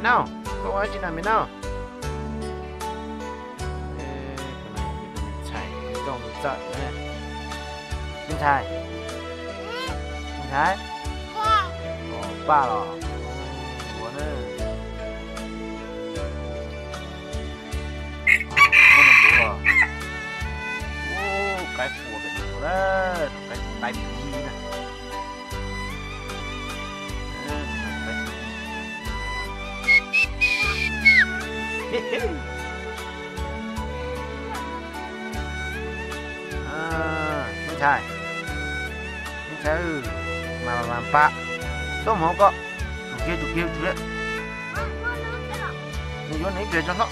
Nau, koj ua dab tsi na me nau? Me ntxhais, me ntxhais, me ntxhais, paj los ua na. Muab nws npuv los. Ub, qaib qua pem no na, qaib, qaib pig na. Me ntxhais, me ntxhais, mas mas pab, txhob mus hauv ko, tsum kiag tsum kiag tsum. Nws yuav nws ib pliag tso hlob.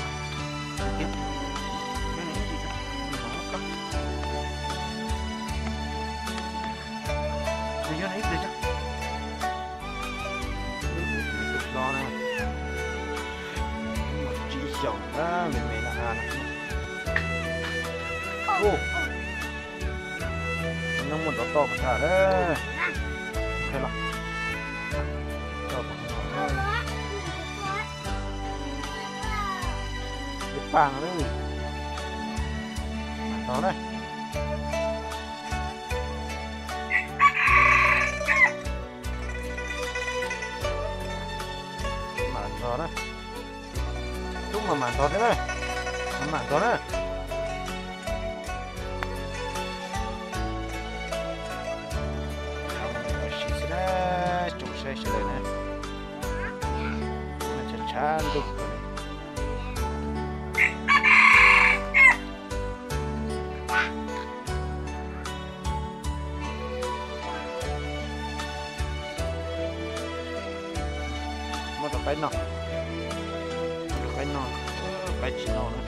Nws yuav nws ib pliag tso. Tus hlob na, muaj tsib xyoos, me me na ha no. Ub, no muaj ntov toj mas tag lawm. Los, paj no, mam ntog na. Mam ntog na. Tub mas mam ntog thiab na. Mam mam ntog na. Ua si xwb na, tsoom saib sawv daws na. Tshav tshav ntuj. Muab rau qaib noj, muab rau qaib noj, qaib tsis noj na.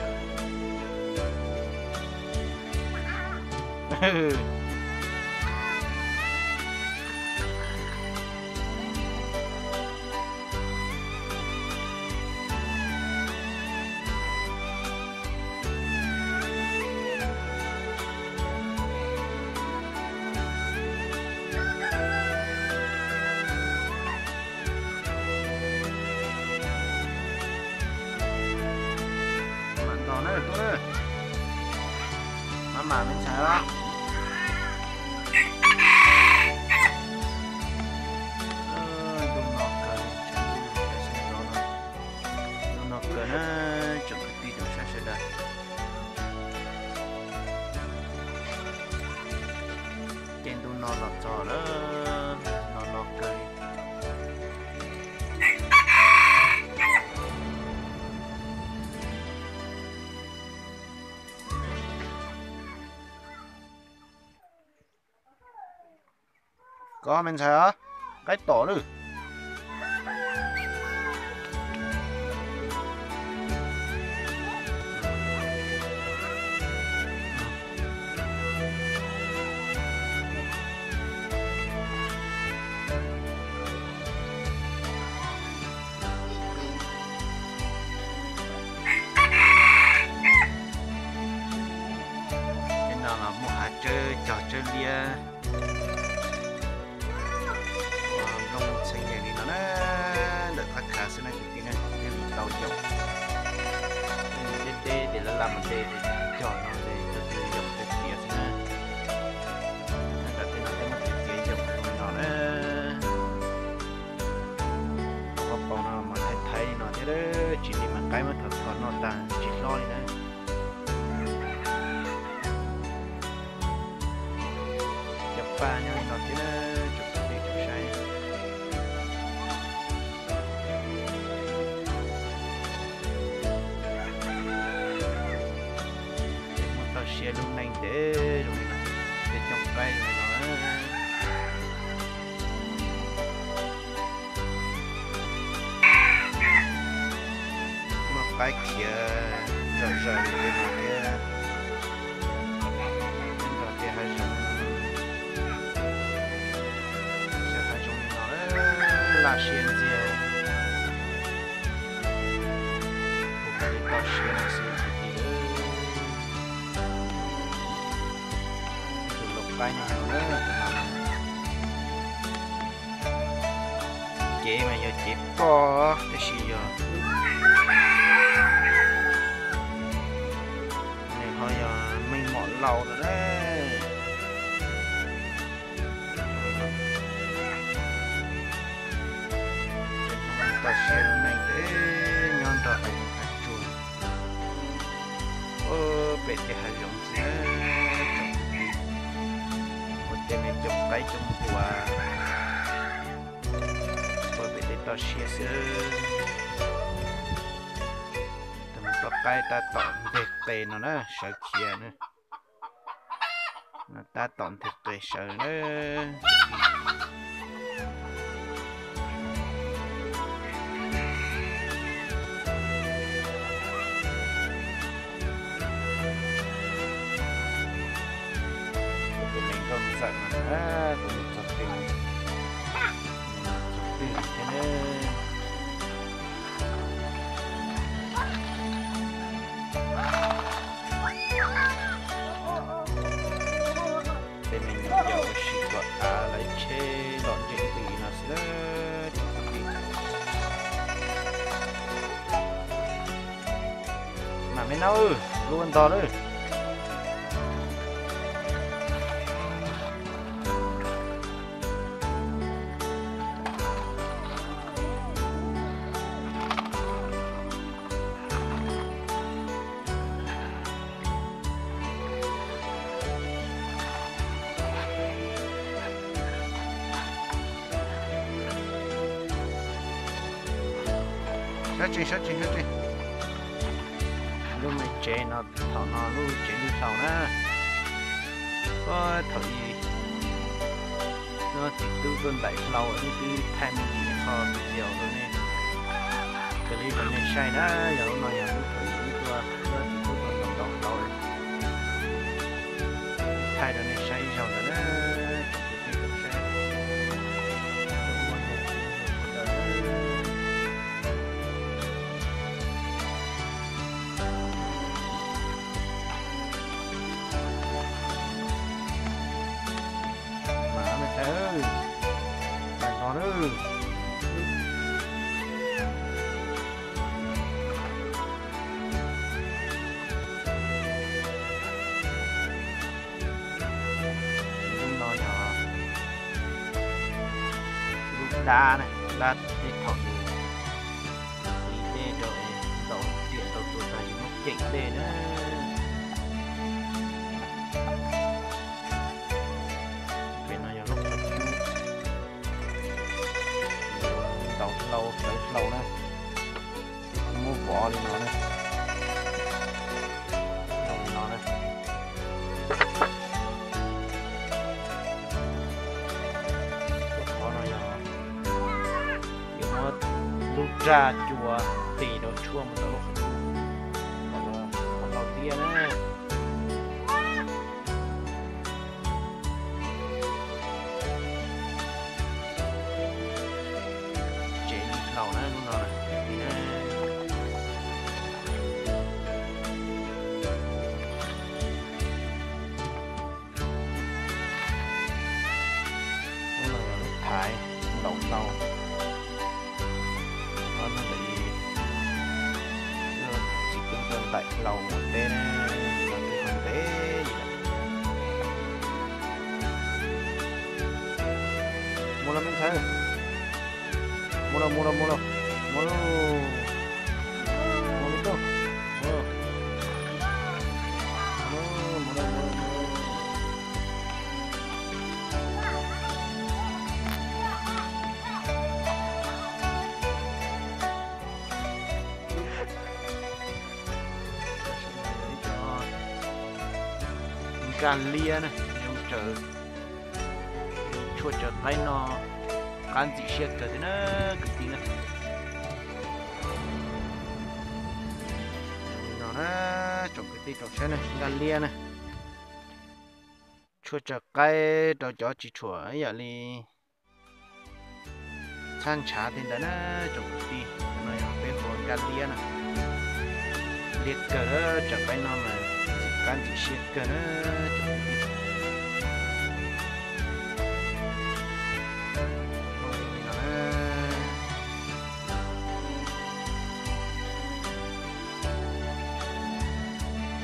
Mam ntog na tub na. Mam mam me ntxhais os. Ntuj no kawg, ntuj no kawg na, tsoom kwv tij tsoom saib sawv daws. Ces ntu no los txog lawm, no no kawg li. Koj me ntxhais os, qaib tom lawm. Tej no los muaj hav tsawb cog tsawb liab, ua nplooj txheej yees li no na, ntawm qab khav xwb na kwv tij na, thiaj li tau yoom. Deb deb ces laj laj mus de, cog no ces tus twg yoom tus tiav xwb na. Tab tej no thiaj muab tus tiav yoom li no na. Tau pob paus no mas thaij thaij li no thiab, tsis li mas qaib muab thov thov noj tag tsis hlob li na. Cov paj nyob li no thiab na, tsoom kwv tij tsoom saib. Ces muab tau siab lub neej ntev zoo li no, tej cooj qaib zoo li no. Muaj qaib khiav zom zaws li no thiab. Nyob rau tej hav zoov, hav zoov li no laj siab ntxiag. Kuv tau siab no xwb kwv tij. Tus lau qaib no, cev mas yog cev poj tab sis yog Tau lawm na. Toj siab lub neej ces nyob nrog hav zoov hav tsuag, pem tej hav zoov xwb na. Ua tej me cov qaib cov npua ua pem tej toj siab xwb. Tus me poj qaib tab tom nteg qe no na, sawv khiav na. No tab tom nteg qe sawv na. Tus me nkauj ntxawm no, tus me txog twg, txog twg thiab ne. Tej me nyuam yaus ua si kom av lawv tsheb los ntsees ntws no xwb. Mam me nab, lub ntog lawm. Sab tsees, sab tsees, sab tsees. Lub me tsev no thaum no lub tsev lwj hlau na. Thaum ub txiv tub tuaj ntaim hlau, wb twb thaij me ntsis qho video rau nej, raws li rau nej saib na. Yog lub no yog lub thaum ub wb tuaj, txiv tub tuaj ntaus hlau, thaij rau nej saib ib zaug ntawd na. Mas me ntxhais, mas no na. Lub no yog lub dab na, dab tej thaum yus tis dej rau es ntaus tiam ntaus tuas tas yus muab ceem dej na. Pem no yog lub qhov cub, ntaus hlau hlawv hlau na, muab vov li no na, ntaus li no na. Lub qhov no yog yuav muab lub raj cua tis rau tshuaj mus rau lub qhov cub, kom los hlau tiab na. Tsev lwj hlau na lub no na. Lub no yog lub thaiv ntaus hlau. Ob hnub ntawd txiv tub tuaj ntaim hlau mus teb na, tau tej qhov ntev li lawm. Mus los me ntxhais, mus los, mus los, mus los, mus los, mus los, mus los, mus los, mus los, mus los. Nkag liab na, zoo tsaws, tshuaj tsaws qaib no qab ntxim siab kawg thiab na kwv tij na. No na, tsoom kwv tij tsoom saib na, nkag liab na. Tshuaj tsaws qaib rau cov tsis tshuam ib yam li txhab ntshav tej ntawd na tsoom kwv tij. No yog peb hu ua nkag liab na. Liab kawg, tsaws qaib no mas ntxim qab ntxim siab kawg na tsoom kwv tij.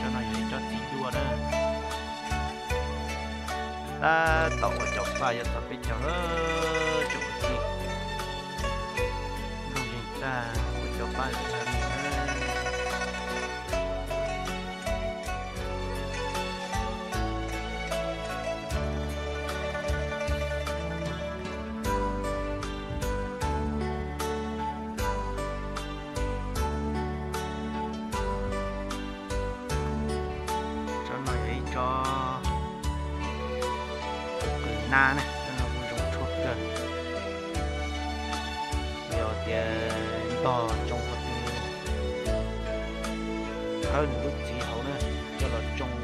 Cov no yog ib co txiv duaj na. Tab tom ua cov paj yuav txog peb caug lawm tsoom kwv tij. Ntuj yeej tag ua cov paj yuav tag lawm. Tsob no yog ib tsob qws nab na, tsob no kuj zoo tshuaj kawg. Yog tias ntog tsoo qhov twg, thawb nws lub txiv hauv na, coj los tsoo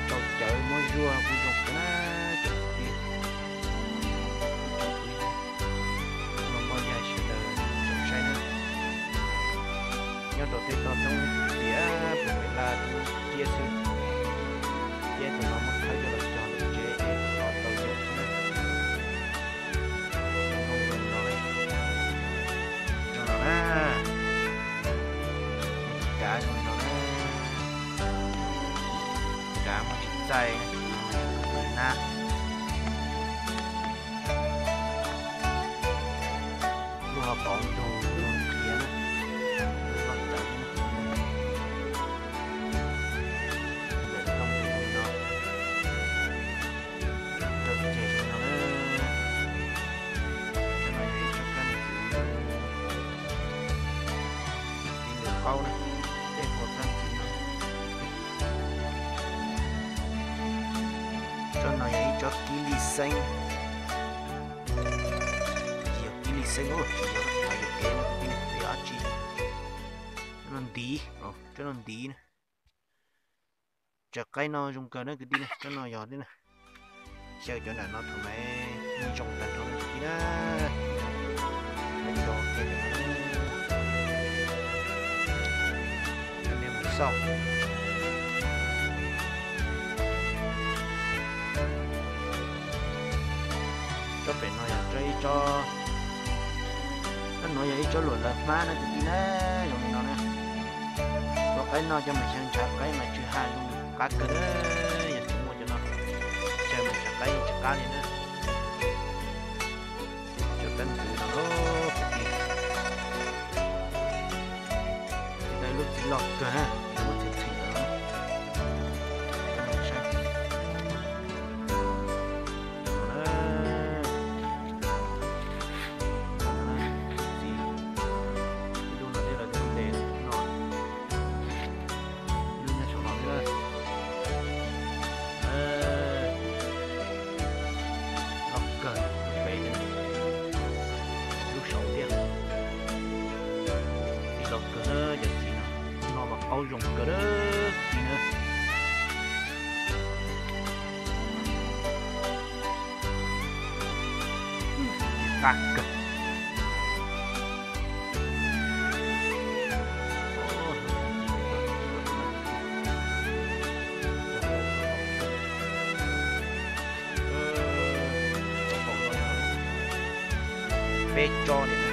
rau cawv muab zuaj kuj zoo kawg na tsoom kwv tij. Muaj mob yaj sawv daws tsoom saib na. Nyob rau tej toj roob tiam pem laj roob ciab xwb, ciab tus no muab thawb coj los cog ntawm tsev es ho tau zoo xwb na. Zoo no na, kav zoo no na, kav muaj tsis txaij na. Lub hauv paus ntug qhiav na, lub loj tawv na. Ntawm rooj no, rau ceg no na. Tsob no yog ib tsob kab ntxwv, tiv ntawm qaub na, tej hu ua kab ntxwv no. Tsob no yog ib tsob kib lij xeeb, tsis yog kib lij xeeb, tsis yog thav yuam kev no kwv tij, yog dab tsi? Tsob no ntiv, tsob no ntiv na. Tsav qaib no zoo kawg na kwv tij na, tsob no yog li na. Xyaw cov nram no thaum me, yeej zoo tag nrho na kwv tij na. Peb cov kiag ntawm no, nej mus xauj. Tsob pem no yog ib tsob, tsob no yog ib tsob luam lawv hmab na kwv tij na, zoo li no na. Ua qaib noj coj mus xyaw ntshav qaib mas tsw ha zoo qab kawg na. Yog tsis muaj cov no, xyaw mas ntshav qaib yeej tsis qab li na. Cov kab ntxwv no kwv tij, tsis tau ib lub txiv loj kawg na, muab txheem txheem ntawd no. Saib, txiv, ib lub no thiab lawv twb ntes no, ib lub nyob saum no thiab na. Loj kawg, pem lub saud thiab. Txiv loj kawg na, cov txiv no, no mas qaub zoo kawg na, txiv na. Qab kawg. Peb tsob li na,